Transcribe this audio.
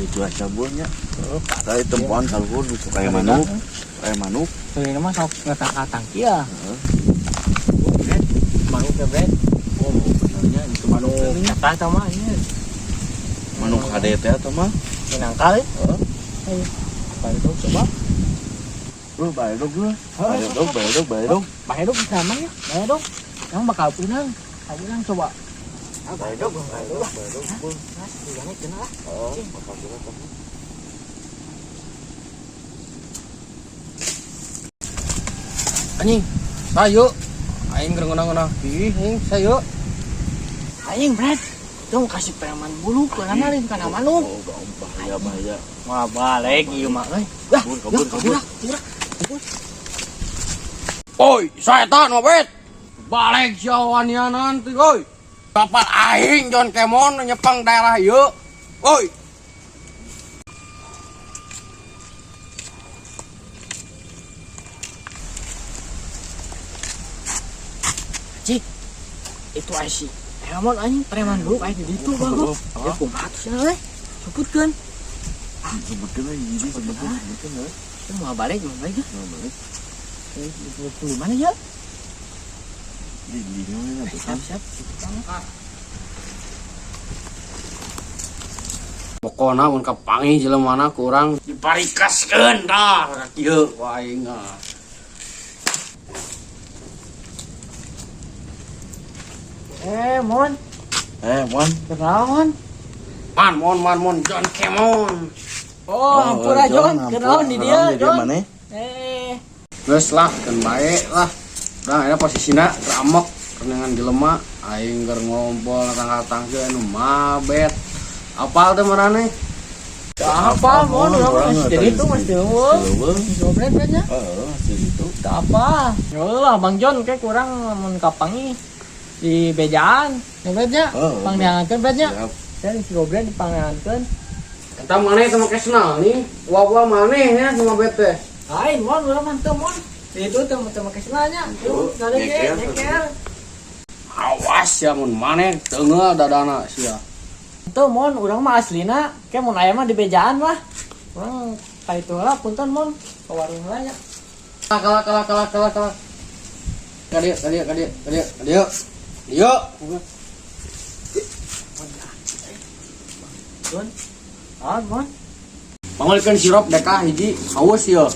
Di cuaca buahnya. Tadi tempoan kaluhur gitu kayak manuk. Kayak manuk. Ini mah sok ngetang-katang ya. Heeh. Manuk ya, Bret. Oh, benernya itu manuk. Kata tau mah ini. Manuk HD teh atau mah? Minangkal. Heeh. Ayo. Bae dong coba. Bro, bae dong bro. Bae dong, bae dong, bae dong. Bae dong bisa mah ya. Bae dong. Emang bakal punang. Punang coba. Ah, Bae dong, bae dong, bae dong. Bro. Mas, digane kena lah. Oh, bakal kena tapi. Anjing, sayo. Aing keur ngeunah-ngeunah ih, anjing sayo. Aing, Bret. Dong kasih preman bulu ke lain kana manuk. Oh, bahaya, bahaya. Wah, balik ieu mah euy. Lah, Kabur, kabur, kabur. kabur. Oi, setan mabet. Balik sia wanianan teh, oi. Kapal aing John Kemon nyepang daerah ieu. Oi. Cik. Itu ai si Emon anjing preman bulu aya di ditu bagus. Ya kumaha tuh cenah euy. Sebutkeun. Sebutkeun we hiji sebutkeun, sebutkeun we. Itu mau balik, mau balik ya. Mau balik. Di mana ya? Di mana tuh? Siap, siap. Pokona mun kapanggih jelema ku urang diparikaskeun tah ka kieu ku aing ah. Eh, Mon, Eh, Mon. kenaon? Man, mon, man, mon, John Kemon. Oh, hampura John, kenaon di dia, John. Mana? Eh, Geus lah, keun bae lah. Udah akhirnya posisina ramek dengan jelema aing keur ngompol tanggal-tanggal anu mabet. Apal teh marane? apa, Mon? Urang Orang masih jadi itu masih leuweung. Leuweung. Gobret nya. Heeh, masih gitu. Tak apa. Lah Bang John kayak kurang mun kapangi di bejaan, gobretnya. Oh, Pangneangankeun betnya. Siap. Saya si gobret dipangneangankeun. Eta maneh teh make senal nih. Wah-wah maneh nya nu mabet teh. Lain, Mon, urang mah teu, Mon. Di itu teu teu make senalnya. Tuh, sana ge, Nyeker. nyeker. Awas ya mun maneh teunggeul dadana sia. Tuh, Mon, urang mah aslina kayak mun aya mah di bejaan mah. Urang ka itu lah punten, Mon. Ke warung lah nya. Kalah kalah kalah kalah kalah. Ka dieu, ka dieu, ka dieu, ka dieu, ka dieu. Dieu. Don. Ah, Mon. Panggilkeun sirup deka hiji haus ieu.